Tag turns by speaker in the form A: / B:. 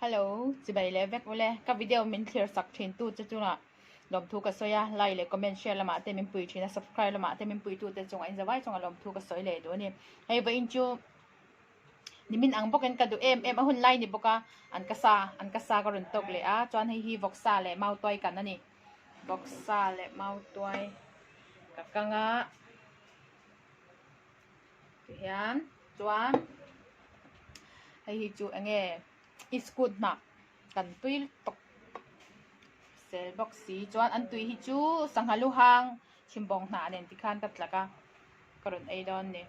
A: Hello, chibai leh vek ule. Ka video min thlir sak thin tu che chungah lawmthu ka sawi a, like leh comment share lamah te min pui thin a, subscribe lamah te min pui tu te chungah in zavai chungah lawmthu ka sawi leh duh a ni. Hei vawiin chu nimin ang bawkin ka duh em em a hun lai ni bawk a, an ka sa an ka sa ka rawn tawk leh a, chuan hei hi vawksa leh mautuai kan a ni. Vawksa leh mautuai ka kang a. Tihian chuan hei hi chu enge iskut hnah kan tui tawk sel bawk si chuan an tui hi chu sangha lu hang chhimbawng hnah nen tikhan ka tlak a ka rawn ei dawn a ni.